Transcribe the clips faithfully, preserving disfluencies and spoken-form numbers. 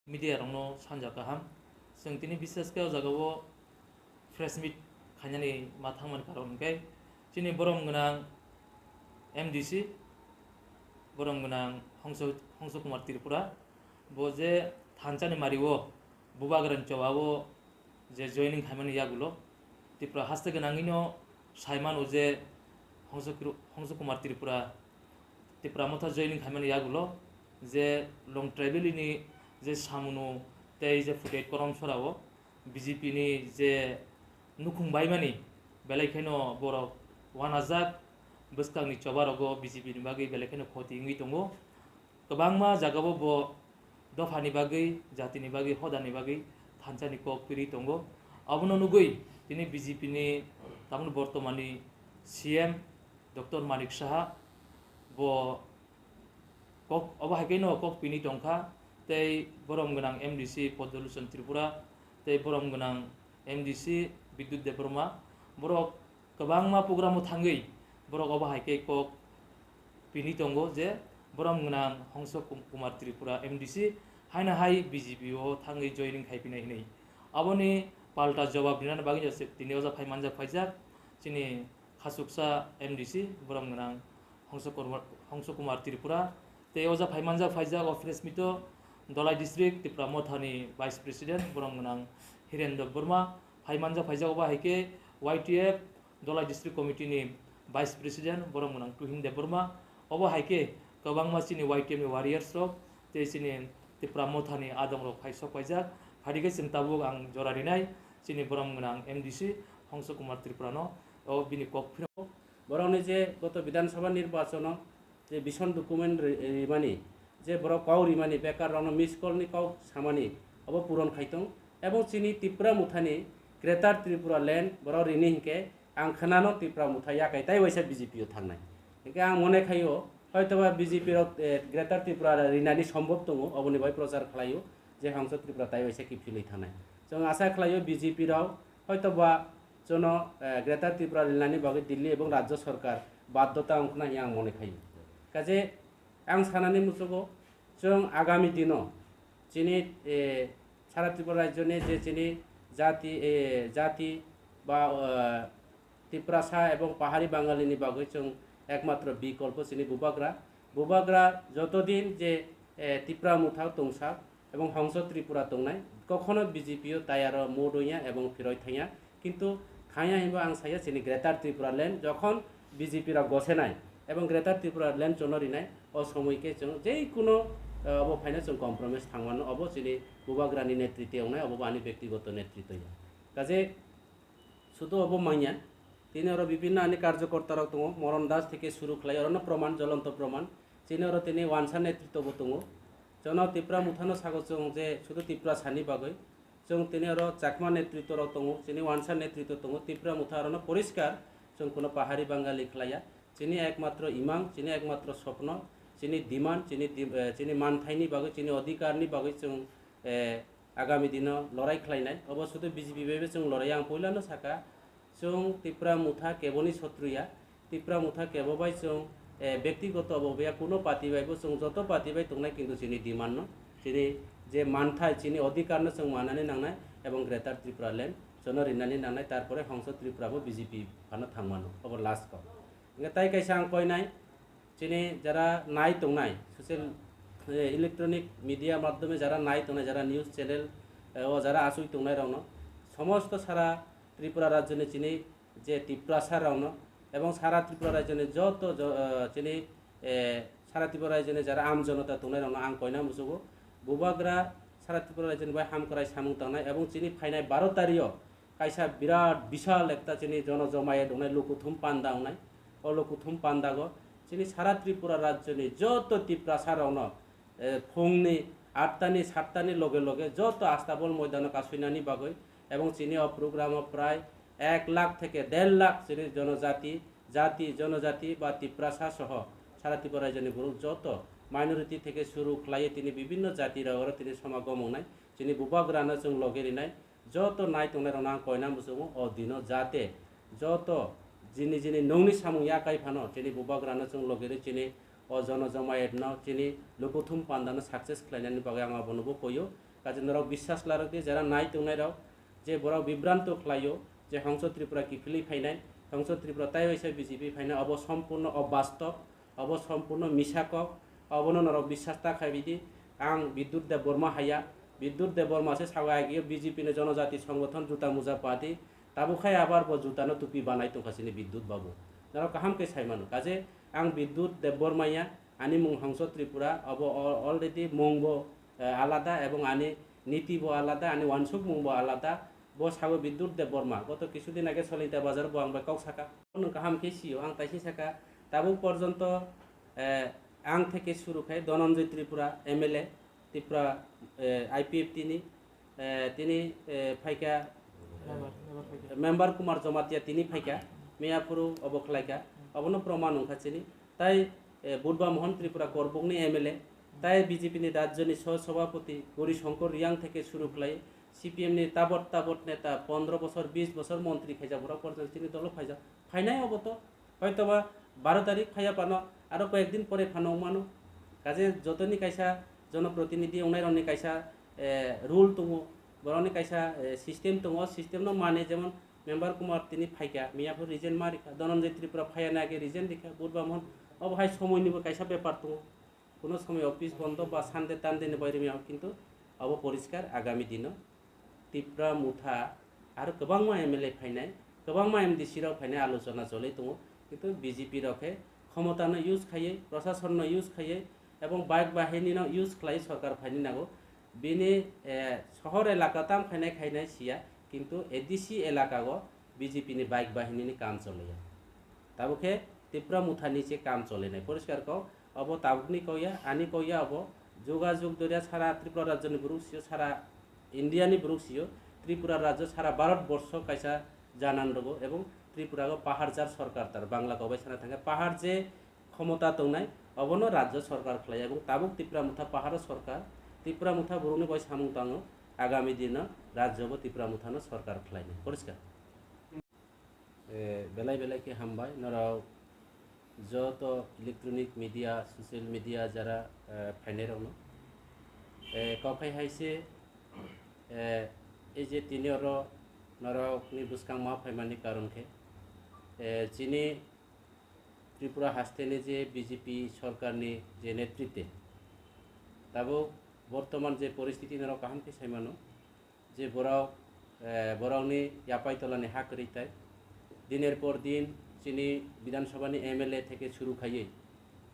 Media rokno sanja kaham. Chwng tini bishesh khe o jagao press meet khainani ma thangmani karon hwnkhe chini borom gwnang M D C, borom gwnang Hongso, Hongso Kumar Tripura, bo je thansa ni mari o Bubagra ni choba o je joining khaimani yagulo Tripura haste gwnangwino saimano je Hongso Kru-, Hongso Kumar Tripura Tipra Motha joining khaimani yagulo je Longtraibeli ni je samunu tei je Phutei Korom Sora o B J P ni je nukhung baimani belai kheno borok wanajak, bwskangni choba rogo B J P ni bagwi belai kheno khoti wngwi tongo. Kwbangma jagao bo dophani bagwi, jatini bagwi, hodani bagwi thansani kok piri tongo. Abono nugwi tini B J P ni tamoni bortomani C M Doctor Manik Saha bo kok, obo hai khe no kok pini tongkha, tei borom gwnang M D C Poddoluchon Tripura, tei borom gwnang M D C Bidyut Debbarma, borok kwbangma program o thangwi borok obo hai khe kok pini tongo je borom gwnang Hongso Kum-, Kumar Tripura M D C haino hai B J P o thangwi joining khai pinai hinwi. Aboni palta jawab rinani bagwi no se-, tini oja phai manjak phaijak chini khachuksa M D C borom gwnang Hongso Kumar, Hongso Kumar Tripura. Tei oja phai manjak phaijak o press meet o Dholai District Tipra Mothani Vice President borom gwnang Hiren Debbarma, phai manjak phaijak obo hai khe Y T F Dholai District Committee ni Vice President borom gwnang Tuhin Debbarma. Obo hai khe kwbangma chini Y T F ni warriors rok tei chini Tipra Mothani adong rok phai sok paijak. Phai khe chwng tabuk ang jora rinai chini borom gwnang M D C Hongso Kumar Tripura no o bini kok phirok. Borokni je goto Bidhan Sabha nirbachon o je vision document ri-, rimani, je borok kok rimani, bekar rokno miss call ni kok samani, obo puron khai tong. Ebong chini Tipra Mothani Greater Tripura Land borok rini hinkhe ang khnano Tipra Motha yakai tai waisa B J P o thangnai. Hinkhe ang mone khaio, hoitoba B J P rok, eh, Greater Tripura rinani sombhob tongo, oboni bai prochar khlaio je Hongso Tripura tai waisa kiphilwi thangnai. Chwng asa khlaio B J P rok hoitoba chwngno, eh, Greater Tripura rinani bagwi Delhi ebong Rajya Sarkar baddhota wngkhna hiya ang mone khaio. Kaje ang sanani muchugo, chwng agami dino chini, eh, sara Tripura rajyoni je chini jati, eh, jati ba, eh, Tiprasa ebong Pahari Bangalini bagwi chwng ekmatro bikolpo chini Bubagra. Bubagra jotodin je, eh, Tipra Motha tongsa, ebong Hongso Tripura tongnai, kokhono B J P o tayaro modoya ebong phiroi thangya, kintu thangya hinba ang saya chini Greater Tripura Land jokhon B J P rok gosenai ebong Greater Tripura Land chono rinai, o somoi khe chwng jei kuno, eh, obo phaina chwng compromise thangmano, obo chini Bubagrani netritwe wngnai, obo bo ani bektigoto netritwe ya. Kaje Sudu obo manya, tini oro bibinno ani karjokorta rok tongo, Moron Das theke suru khlai, orono proman, jolonto proman. Chini oro tini wansa netritwo bo tongo. Jono Tipra Mothano sago chwng je sudu Tiprasani bagwi. Chwng tini oro Chakma netritwo rok tongo, chini wansa netritwo tongo, Tipra Motha orono poriskar chwng kuno Pahari Bangali khlaiya. Chini ekmatro imang, chini ekmatro sopno, chini demand, chini dim-, eh, chini manthaini bagwi, chini odhikarni bagwi chwng, eh, agami dino lorai khlainai. Obo sudu B J P bai bo chwng lorai, ang puilano saka, chwng Tipra Motha keboni sotru ya, Tipra Motha kebo bai chwng, eh, bektigoto obo ya, kuno party bai bo chwng joto party bai tongnai, kintu chini demand no, chini je manthai, chini odhikar no chwng manani nangnai, ebong Greater Tripura Land chwngno rinani nangnai, tarpore Hongso Tripura bo B J P phano thangmano, obo last kok. Hingke tai kaisa ang koinai, chini jara nai tongnai, social, eh, electronic media madhyome jara nai tongnai, jara news channel, eh, o jara asui tongnai rokno, somosto sara Tripura rajyoni chini je Tiprasa rokno, ebong sara Tripura rajyoni joto jo-, eh, chini, eh, sara Tripura rajyoni jara am jonota tongnai rokno ang koina muchugo. Bubagra sara Tripura rajyoni bai hamkrai samung tangnai, ebong chini phainai baro tario kaisa birat bisal ekta chini jono jomaye dongnai lukuthum panda wngnai. O lukuthum pandago chini sara Tripura rajyoni joto Tiprasa rokno, eh, phungni atta ni satta ni loge loge joto Astabol moidano kasuinani bagwi, ebong chini o program o prai ek lakh theke der lakh chini jonojati, jati, jonojati ba Tiprasa soho sara Tripura rajyoni borok joto minority theke suru khlaiwi tini bibinno jati rok oro tini somagom wngnai. Chini Bubagrano chwng loge rinai. Joto nai tongnai rokno ang koina muchungo o dino jate joto jini jini nungni samung yakai phano chini Bubagrano chwng logi rwi chini o jono jomayet no chini lukuthum panda no success khlainani bagwi ang abono bo koio. Kaje norok biswas larok di, jara nai tongnai rok, je borok bibranto khlaio, je Hongso Tripura kiphilwi phainai, Hongso Tripura taiwaisa B J P phainai, obo sompurno obastob, obo sompurno misa kok, obono norok biswas ta khai bidi. Ang Bidyut Debbarma haiya, Bidyut Debbarma se sawi agio B J P ni Jonojati Songothon Juta Muja Party, tabuk khai abar bo juta no tupi banai tongkha chini Bidyut babu. Norok kaham khe sai mano, kaje ang Bidyut Debbarma ya, ani mung Hongso Tripura, obo al-, already mung bo, eh, alada ebong ani niti bo alada, ani wansuk mung bo alada. Bo sawi Bidyut Debbarma, goto kisudin age Solinta bazar bo ang bai kok saka. Nwng kaham khe sio, ang taisi saka, tabuk porjonto, eh, ang theke suru khai Dhananjay Tripura M L A, Tripura, eh, I P F T ni, eh, tini, eh, phaikha, Member, member phaikha. Member Kumar Jamatia tini phaikha, miyaphuru obo khlaikha, obono proman wngkha chini. Tai, eh, Budba Mohan Tripura Korbokni M L A, tai B J P ni rajyoni Sah Sabhapati Gauri Shankar Reang theke suru khlai, C P M ni tabot tabot neta pondro bosor, bis bosor montri khaijak borok porjonto chini dolo phaijak. Phainai obo to, hoitoba baro tarik phaiya phano, aro koyek din pore phano wngmano. Kaje jotoni kaisa jonoprotinidhi wngnairokni kaisa, eh, rule tongo, borokni kaisa, eh, system tongo, o system no mane, jemon Member Kumar tini phaikha, miyaphuru resign ma rikha, Dhananjay Tripura phaiya na age resign rikha, Budba Mohan, obo hai somoinibo kaisa bepar tongo. Kuno somoi office bondo ba Sunday tande ni baire miya, kintu abo poriskar agami dino Tipra Motha aro kwbangma M L A phainai, kwbangma M D C rok phainai, alochona cholwi tongo, kintu B J P rok khe khomota no use khaiwi, prosason no use khaiwi, ebong bike bahini no use khlai sorkar phaini nago. Bini, eh, sohor elaka tam khainai khainai siya, kintu A D C elaka o B J P ni bike bahini ni kam choliya. Tabuk khe Tipra Motha ni se kam cholinai poriskar kok. Obo tabukni kok ya, ani kok ya obo. Jogajog doria sara Tripura rajyo ni borok sio, sara India ni borok sio, Tripura rajyo sara Bharat borsho kaisa janan rogo, ebong Tripura o pahar jar sorkar tar, Bangla kok bai sana thangkhe pahar je khomota tongnai, obono rajyo sorkar khlai, ebong tabuk Tipra Motha paharo sorkar, Tipra Motha borokni bai samung tango, agami dino rajyo bo Tipra Motha no sorkar khlainai poriskar. Eh, belai belai khe hambai norok joto electronic media, social media jara, eh, phainai rokno. Eh, kok hai hai se, eh, ei je tini oro norokni bwskang ma phaimani karon khe, eh, chini Tripura hasteni je B J P sorkarni je netritwe tabuk bortoman je poristiti norok kaham khe sai mano. Je borok, eh, borokni yapai tolani ha kwrwi tai. Diner por din chini Bidhan Sabha ni M L A theke suru khaiwi,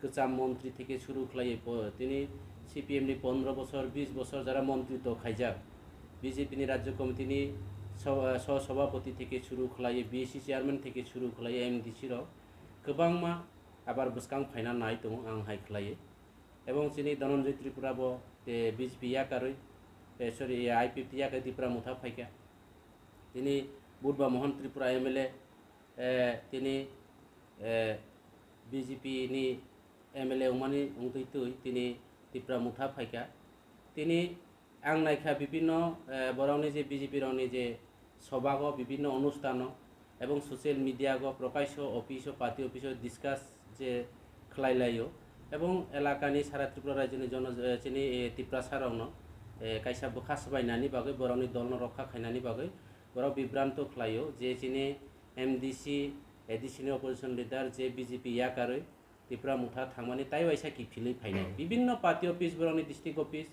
kwcham montri theke suru khlaiwi po-, tini C P M ni pondro bosor, bis bosor jara montri to khaijak. B J P ni Rajya Committee ni so-, eh, Sah Sabhapati theke suru khlaiwi, B C chairman theke suru khlaiwi, M D C rok kwbangma abar bwskang phaina nai tongo ang hai khlaiwi. Ebong chini Dhananjay Tripura bo, eh, B J P yakarwi, eh, sorry, eh, I P F T yakarwi Tipra Motha phaikha. Tini Budba Mohan Tripura M L A, eh, tini, eh, B J P ni M L A wngmani wngtwi twi tini Tipra Motha phaikha. Tini ang naikha bibinno, eh, borokni je B J P rokni je sobago, bibinno onustano ebong social media go, prokasho office o, party office o discuss je khlai laio, ebong elakani sara Tripura rajyoni jono, eh, chini, eh, Tiprasa rokno, eh, kaisa bwkha swbainani bagwi, borokni dolno rokha khainani bagwi borok bibranto khlaio je chini M D C, A D C ni opposition leader je B J P yakarwi Tipra Motha thangmani tai waisa kiphilwi phainai. Bibinno party office, borokni district office,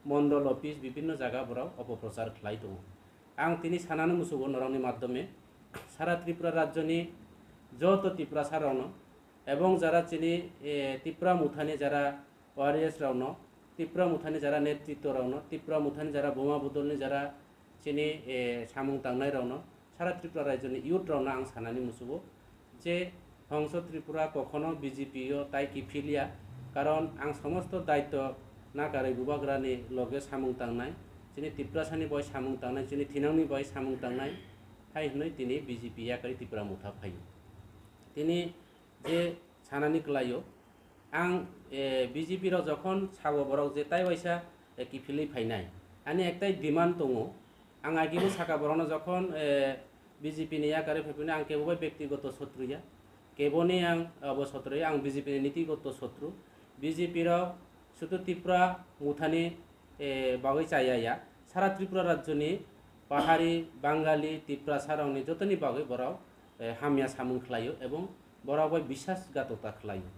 mondol office, bibinno jaga borok opoprochar khlai tongo. Ang tini sanani musugo norokni madhyome sara Tripura rajyoni joto Tiprasa rokno ebong jara chini, eh, Tipra Mothani jara warriors rokno, Tipra Mothani jara netritto rokno, Tipra Mothani jara buma bodolni jara chini, eh, samung tangnai rokno, sara Tripura rajyoni youth rokno ang sanani musugo je Hongso Tripura kokhono B J P o tai kiphilya, karon ang somosto daitto nakarwi bubagrani loge samung tangnai, chini Tiprasani bai samung tangnai, chini thinangni bai samung tangnai, hai hwnwi tini B J P yakarwi Tipra Motha phaio. Tini je sanani kwlaio, ang, eh, B J P rok jokhon sago borok je tai waisa, eh, kiphilwi phainai, ani ektai demand tongo. Ang agibo saka borokno jokhon, eh, B J P ni yakarwi phaiphino ang kebo bai bektigoto sotru ya, keboni ang abo sotru ya, ang B J P ni nitigoto sotru. B J P rok sudu Tipra Mothani eh, bagwi chaya ya. Sara Tripura rajyoni Pahari, Bangali, Tiprasa rokni jotoni bagwi borok, eh, hamya samung khlaio ebong borok bai biswasghatokta khlaio.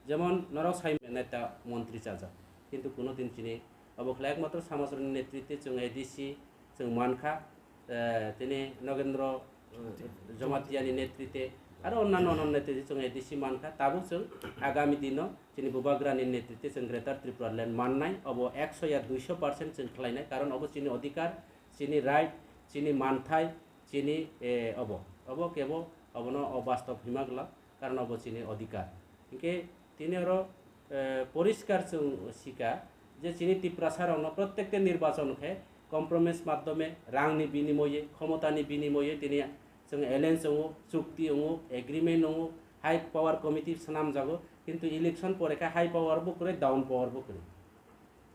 Jemon norok sai neta montri chajak, kintu kuno din chini obo khlai ekmatro samajrokni netritwe chwng A D C chwng mankha, eh, tini Nogendro, eh, Jamatia ni netritwe aro onnanno onnanno netritwe chwng A D C mankha. Tabuk chwng agami dino chini Bubagrani netritwe chwng Greater Tripura Land mannai, obo ekso ya duiso percent chwng khlainai, karon obo chini odhikar, chini right, chini manthai, chini, eh, obo, obo kebo obono obastob hima glak, karon obo chini odhikar. Hinkhe tini oro, eh, poriskar chwng sika je chini Tiprasa rokno prottekta nirbachon khe compromise maddhome, rangni binimoye, khomotani binimoye tini chwng alliance wngo, chukti wngo, agreement wngo, high power committee swnamjago, kintu election pore khe high power bo kwrwi, down power bo kwrwi.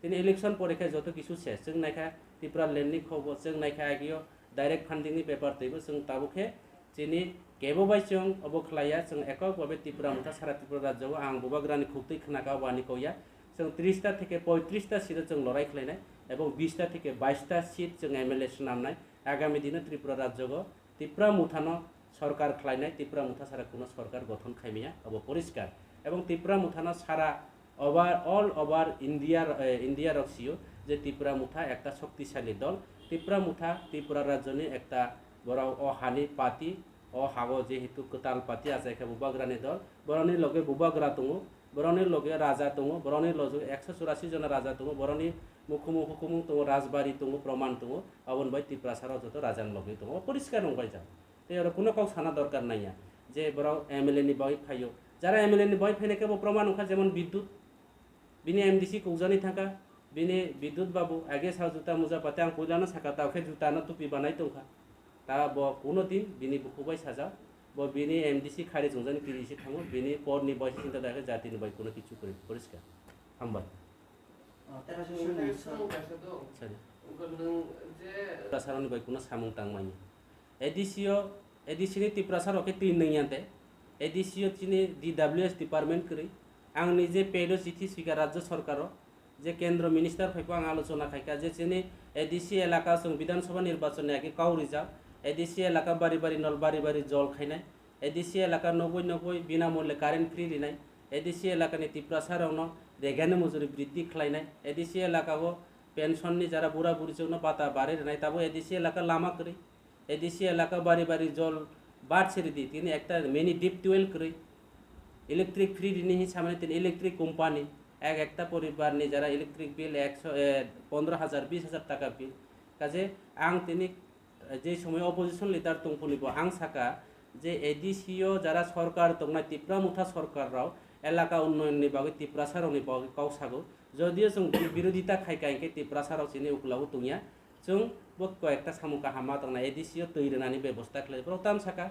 Tini election pore khe joto kisu ses, chwng naikha Tripura Land ni khobor, chwng naikha agio direct funding ni paper twibo, chwng tabuk khe chini kebo bai chwng obo khlaiya, chwng ekok babe Tripura motha sara Tripura rajyo o ang Bubagrani khuktwi khnaka obo ani kokya, chwng tris ta theke poitris ta seat o chwng lorai khlainai ebong bis ta theke bais ta seat chwng M L A swnamnai. Agami dino Tripura rajyo o Tipra Mothano sorkar khlainai, Tipra Motha sara kuno sorkar gothon khaimaya, abo poriskar. Ebong Tipra Mothano sara over, all over India, eh, India rok sio je Tipra Motha ekta shoktisali dol. Tipra Motha Tripura rajyoni ekta borok o hani party, o hago jehetu kwtal party achai khe Bubagrani dol, borokni loge Bubagra tongo, borokni loge raja tongo, borokni loge ekso churasi jona raja tongo, borokni mukhumung hukhumung tongo, rajbari tongo, proman tongo, aboni bai Tiprasa rok joto raja ni loge tongo, o poriskar wngbaijak. Tei oro kuno kok sana dorkar nangya je borok M L A ni bagwi phaio. Jara M L A ni bagwi phainai khe bo proman wngkha, jemon Bidyut, bini M D C kukjani thangkha, bini Bidyut babu age sa juta muja pate ang puilano saka, tao khe juta no tupi banai tongkha. Ta bo kuno din bini bukhuk bai sajak, bo bini M D C khari chwngjani P D C thango, bini por ni bai se chinta da khe jati ni bai kuno kichu kwrwi, poriskar. Hambai. Sari. Tasaroni bai kuno samung tang manya. A D C o, A D C ni Tiprasa rok khe twi nung yan te. A D C o chini D W S department kwrwi. Ang nije pedo chithi swikha rajya sorkaro, je kendro minister phaipo ang alochona khaikha, je chini A D C elaka chwng Bidhan Sabha nirbachon ni age kau rijak. A D C elaka bari bari nol, bari bari jol khainai. A D C elaka nogwi nogwi binamulye current free rinai. A D C elakani Tiprasa rokno regani mujuri briddhi khlainai. A D C elaka o pension ni jara bura buri chwngno bata bari rinai. Tabo A D C elaka lama kwrwi. A D C elaka bari bari jol bat seri di, tini ekta mini deep well kwrwi. Electric free rini hi samani tini electric company ek ekta poribar ni jara electric bill ekso, eh, pondro hajar, bis hajar taka bill. Kaje ang tini, eh, je somoy opposition leader tongphoni bo ang saka je A D C o jara sorkar tongnai Tipra Motha sorkar rok elaka unnoyon ni bagwi Tiprasa rok ni bagwi kok sago. Jodio chwng bi-, birodita khai kha hinkhe Tiprasa rok chini ukulago tongya. Chwng bo koi ekta samung kaham ma tongna A D C o twi rwnani bebosta khlai. Borok tam saka,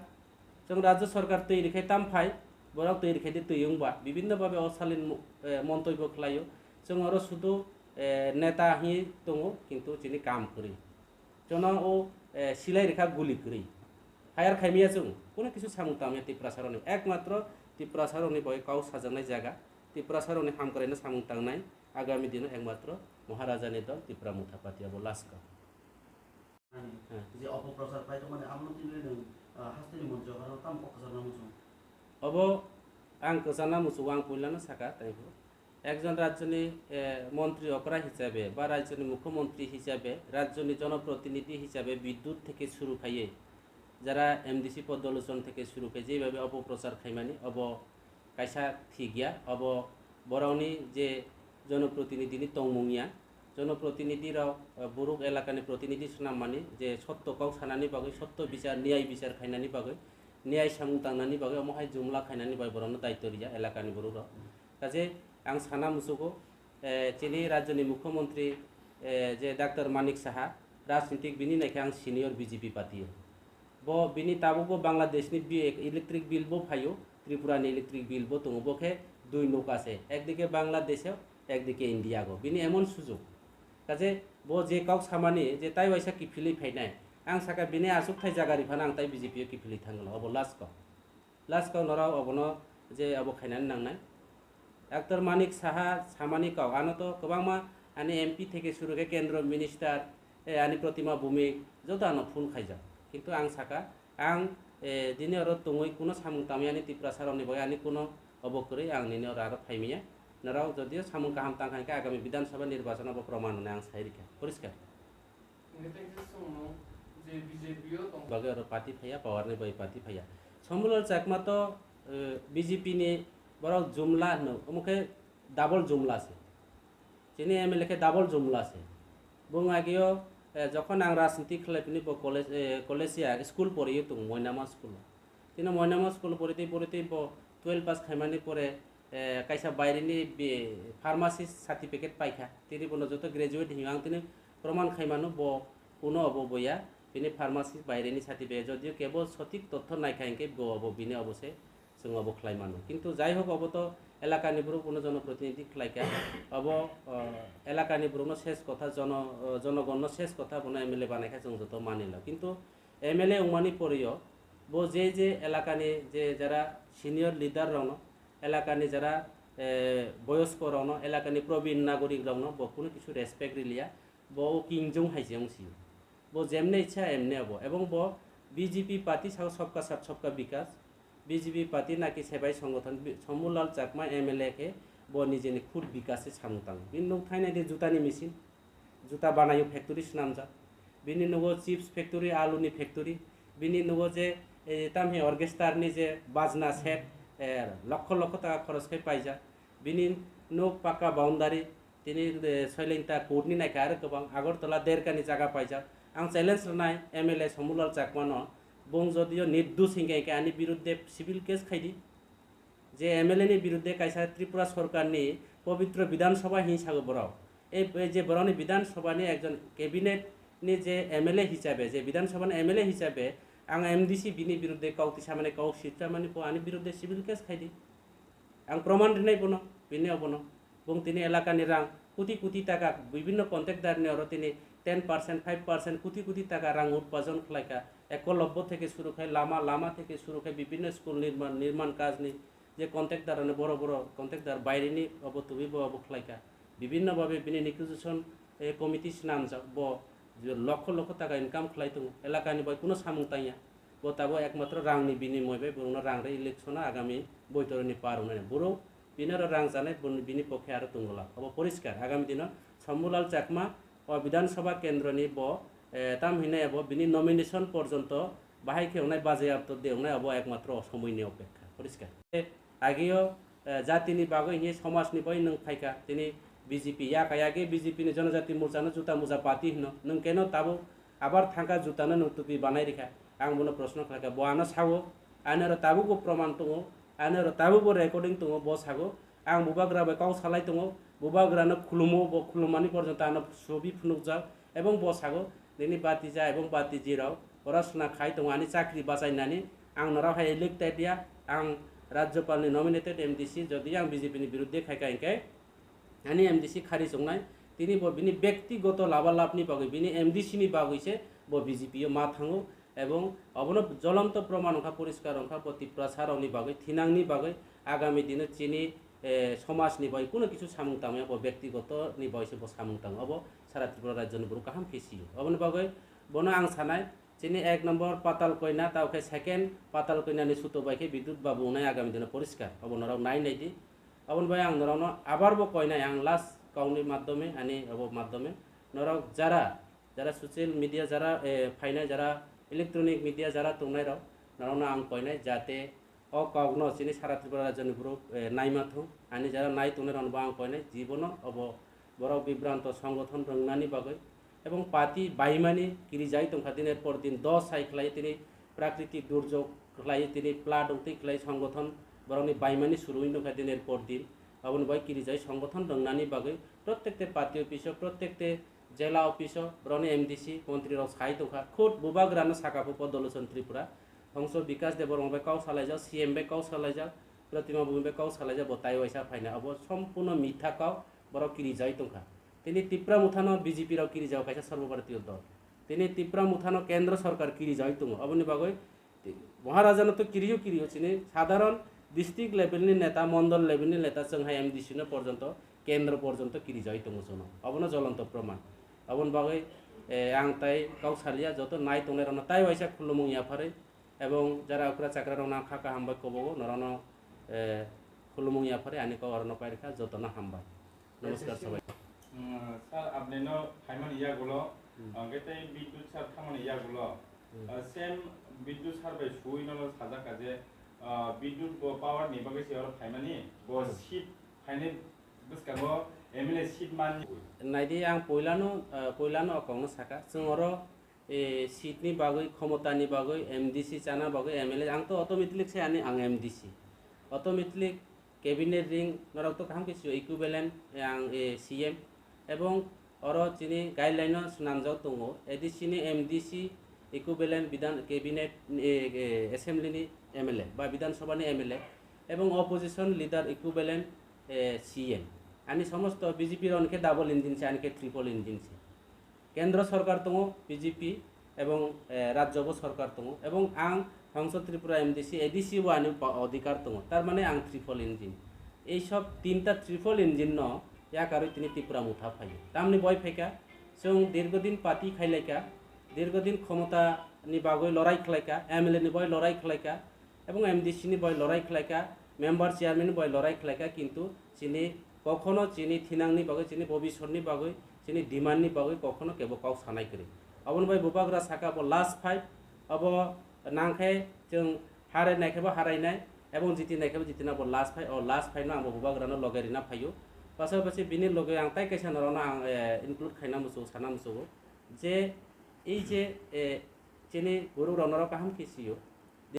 chwng rajya sorkar twi rwkhe tam phai, borok twi rwkhe de twi wngba. Bibinno babe osalin mo-, eh, montoi bo khlaio. Chwng oro sudu, eh, neta hi tongo, kintu chini kam kwrwi. Chwngno o, eh, silai rwkha guli kwrwi. Hire khaimaya chwng, kuno kisu samung tangmaya Tiprasa rokni. Ekmatro Tiprasa rokni bai kau sajaknai jaga. Tiprasa rokni hamkraino samung tangnai. Agami dino ekmatro Maharaja ni dol Tipra Motha Party abo last ka. Ani, Hmm. je opoprochar pai tongmani abono tini nwng, ah, hasteni monjo aro tamo kok kwchangna muchung? Obo ang kwchangna muchungo ang puilano saka taibo. Ekjon rajyoni, eh, montri okra hisabe ba rajyoni mukhyamantri hisabe, rajyoni jonoprotinidhi hisabe Bidyut theke suru khaiye, jara M D C pod dolochon theke suru khai jeibabe opoprochar khaimani, obo kaisa thik ya, obo borokni je jonoprotinidhini tongmung ya. Jonoprotinidhi rok, eh, borok elakani protinidhi swnammani je sotto kok sanani bagwi, sotto bichar, niyai bichar khainani bagwi, niyai samung tangnani bagwi, omo hai jumla khainani bagwi borokno daityo riya elakani borok rok. Kaje ang sana muchugo, eh, chini rajyoni mukhyamantri, eh, je Doctor Manik Saha, rajnitik bini naikhe ang senior B J P party o. Bo bini tabukbo Bangladeshni bi-, electric bill bo phaio, Tripurani electric bill bo tongo, bo khe dui nokha se, ekdike Bangladesh o, ekdike India go. Bini emon sujok. Kaje bo je kok samani je tai waisa kiphilwi phainai, ang saka bini achukthai jaga riphano ang tai B J P o kiphilwi thangwlo, obo last kok. Last kok norok obono je abo khainani nangnai. Doctor Manik Saha samani kok, ano to kwbangma Ani M P theke suru khe kendro minister, eh, ani Protima Bhumik, joto ano phone khaijak. Kintu ang saka, ang, eh, dini oro tongwi kuno samung tangwi ani Tiprasa rokni bagwi ani kuno obo kwrwi ang nini oro aro phaimaya. Norok jodio samung kaham tangkha hwnkhe agami Bidhan Sabha nirbachon obo proman hwnwi ang sai rikha. Poriskar. Hwnkhe tei khe chwngno je B J P o tong- Bagwi oro party phaiya, power ni bai party phaiya. Sombulal Chakma to, eh, B J P ni borok jumla hwno, omo khe double jumla se. Chini M L A khe double jumla se. Bung agio, eh, jokhon ang rajniti khlai phini bo college, eh, college ya school poriyo tung Moinama school. Tino Moinama school pori tei pori tei bo twelve pass khaimani pore, eh, kaisa baireni bi-, pharmacy certificate paikha. Tini bono joto graduate hinwi ang tini proman khaimano bo kuno obo boya. Bini pharmacy baireni certificate jodio kebo sotik totho naikha hinkhe bo obo bini obo se chwng obo khlai mano. Kintu jai hok obo to elakani borok bono jonoprotinidhi khlaikha. Obo, eh, elakani borokno ses kotha jono-, eh, jonogonno ses kotha bono M L A banaikha chwng joto manila. Kintu M L A wngmani poriyo bo je je elakani je jara senior leader rokno, elakani jara, eh, boyosko rokno, elakani probin nagorik rokno bo kunu kisu respect riliya, bo o kingjong hai se wng sio. Bo jemne ichha emne obo, ebong bo B J P party sao sabka sath sabka bikas, B J P party naki sebai songothon bi-, Sombulal Chakma M L A khe bo nijeni khud bikas se samung tango. Bini nuk thainai de jutani machine, juta banayo factory swnamjak. Bini nugo chips factory, alu ni factory. Bini nugo je, eh, tamhi orchestra ni je bajna set, eh, lokho lokho taka khoros khai paijak. Bini nuk pakka boundary, tini, eh, Soilengta court ni naikha aro kwbang Agartala derka ni jaga paijak. Ang challenge rwnai M L A Sombulal Chakma no, bung jodio nirdosh hinkhe hinkhe ani birudde civil case khaidi. Je M L A ni birudde kaisa Tripura sorkar ni pobitro Bidhan Sabha hinwi sago borok. Ei, ei je borokni Bidhan Sabha ni ekjon cabinet ni je M L A hisabe, je Bidhan Sabha ni M L A hisabe ang M D C bini birudde kok tisamani, kok sitramani bo ani birudde civil case khaidi. Ang proman rinai bono, bini obono. Bung tini elakani rang kuti kuti taka bibinno contractor ni oro tini ten percent, five percent kuti kuti taka rang utpajon khlaikha. Ekolobbo theke suru khai lama, lama theke suru khai bibinno school nirman, nirman kaj ni je contractor ani boro boro contractor baire ni obo tubui bo obo khlaikha. Bibinno babe bini negotiation, eh, committee swnamjak bo je lokho lokho taka income khlai tongo. Elakani bai kuno samung tangya. Bo tabuk ekmatro rangni binimoi bai borokno rang rwi election o agami boitoroni par wngnai. Borok bini oro rang chanai, bini pokhe aro tongwlak. Obo poriskar. Agami dino Sombulal Chakma o Bidhan Sabha kendroni bo, eh, tam hinai abo bini nomination porjonto bahai khe wngnai, bajayapto de wngnai, obo ekmatro o somoini opekha. Poriskar. Agio, eh, jatini bagwi hinwi somajni bagwi nwng phaikha, tini B J P yaka yagi B J P ni Jonojati Morcha no juta muja party hino, nwng keno tabuk abar thangkha juta no nwng tupi banai rikha? Ang bono proshno khlaikha, bo ano sao, ani oro tabuk bo proman tongo, ani oro tabuk bo recording tongo, bo sago, ang bubagra bai kok salai tongo, bubagra no khulumo, bo khulumani porjonto ano sobi phunukjak, ebong bo sago, nini batija ebong batiji rok oro sna khai tongo ani chakri bachainani, ang norok hai elected ya, ang Rajyapal ni nominated M D C, jodi ang B J P ni birudde khaikha hinkhe ani M D C khari chongnai, tini bo bini bektigoto labalabni bagwi, bini M D C ni bagwi se bo B J P o ma thango, ebong obono jolonto proman wngkha, poriskar wngkha, bo Tiprasa rokni bagwi, thinangni bagwi, agami dino chini, eh, somajni bagwi kuno kisu samung tangmaya, bo bektigoto ni bagwi se bo samung tango, obo sara Tripura rajyoni borok kaham khe sio. Oboni bagwi bono ang sanai, chini ek nombor Patal Koina, tao khe second Patal Koina ni suto bai khe Bidut Babu wngnai agami dino poriskar. Obo norok nai nai di. Aboni bai ang norokno abar bo koinai, ang last kauni maddhome, ani obo maddhome norok jara, jara social media jara, eh, phainai jara electronic media jara tongnai rok, norokno ang koinai jate o kokno chini sara Tripura rajyoni borok, eh, naima thung. Ani jara nai tongnai rokno bo ang koinai, jibono obo borok bibranto songothon rwngnani bagwi ebong party baimani kirijai tongkha, diner por din dos sai khlai tini prakritik durjog khlai tini flood wngtwi khlai songothon borokni baimani surwi tongkha diner por din. Aboni bai kirijai songothon rwngnani bagwi prottekte party office o, prottekte jela office o borokni M D C montri rok sai tongkha. Khud bubagrano saka phupo Dolochon Tripura, Hongso Bikas Debbarma bai kok salaijak, C M bai kok salaijak, Protima Bhumi bai kok salaijak, bo tai waisa phaina, abo sompurno mitha kok. Borok kirijai tongkha. Tini Tipra Mothano B J P rok kirijao kaisa Sarbo Bharatiyo dol. Tini Tipra Mothano Kendro Sorkar kirijai tongo. Aboni bagwi Maharajano to kiriyo kiriyo chini sadharon district level ni neta, mondol level ni neta chwng hai M D C no porjonto kendro porjonto kirijagwi tongo chwngno. Obono jolonto proman. Oboni bagwi, eh, ang tai kok salia, joto nai tongnairokno tai waisa khulumung yapharwi, ebong jara okra chakra rokno ang kha kaham bai kobogo, norokno, eh, khulumung yapharwi ani kok orokno pairikha, jotono hambai. Namaskar sabai. Hmm, sir, apni no phaimani yagulo, hmm, hwnkhe tei Bidyut sir thamani yagulo, hmm, ah, same Bidyut sir bai sui no sajak kha je, ah, Bidyut bo power ni bagwi se oro phaimani, bo, hmm, seat phainai bwskango M L A seat man. Naidi, ang poilano, ah, poilano o kokno saka, chwng oro, eh, seat ni bagwi, khomota ni bagwi, M D C chana bagwi, M L A, ang to automatically se ani ang M D C. Automatically cabinet ring norok to kaham khe sio equivalent, eh, ang, eh, C M, ebong oro chini guideline no swnamjak tongo, A D C ni M D C equivalent bidhan cabinet, eh, eh, assembly ni M L A ba bidhan sabha ni M L A, ebong opposition leader equivalent, eh, C M. Ani somosto B J P rok hwnkhe double engine se, ani khe triple engine se. Kendro sorkar tongo B J P ebong, eh, rajyo bo sorkar tongo, ebong ang Hongso Tripura M D C, A D C bo ani pa-, odhikar tongo, tar mane ang triple engine. Ei sob tinta triple engine no yakarwi tini Tipra Motha phaio. Tamni boi phaikha, chwng dirghodin party khailaikha, dirghodin khomota ni bagwi lorai khlaikha, M L A ni boi lorai khlaikha, ebong M D C ni boi lorai khlaikha, member chairman ni boi lorai khlaikha, kintu chini kokhono chini thinangni bagwi, chini bobisotni bagwi, chini demand ni bagwi kokhono kebo kok sanai kwrwi. Oboni bai bubagra saka bo last fight, obo nangkhe chwng harai naikhe bo harainai, ebong jiti naikhe bo jitina bo last fight, o last fight no ang bo bubagrano loge rina phaio. Pasabasi bini loge ang tai kaisa norokno ang, eh, include khaina muchungo, sana muchungo je ei je, eh, chini borok rok norok kaham khe sio.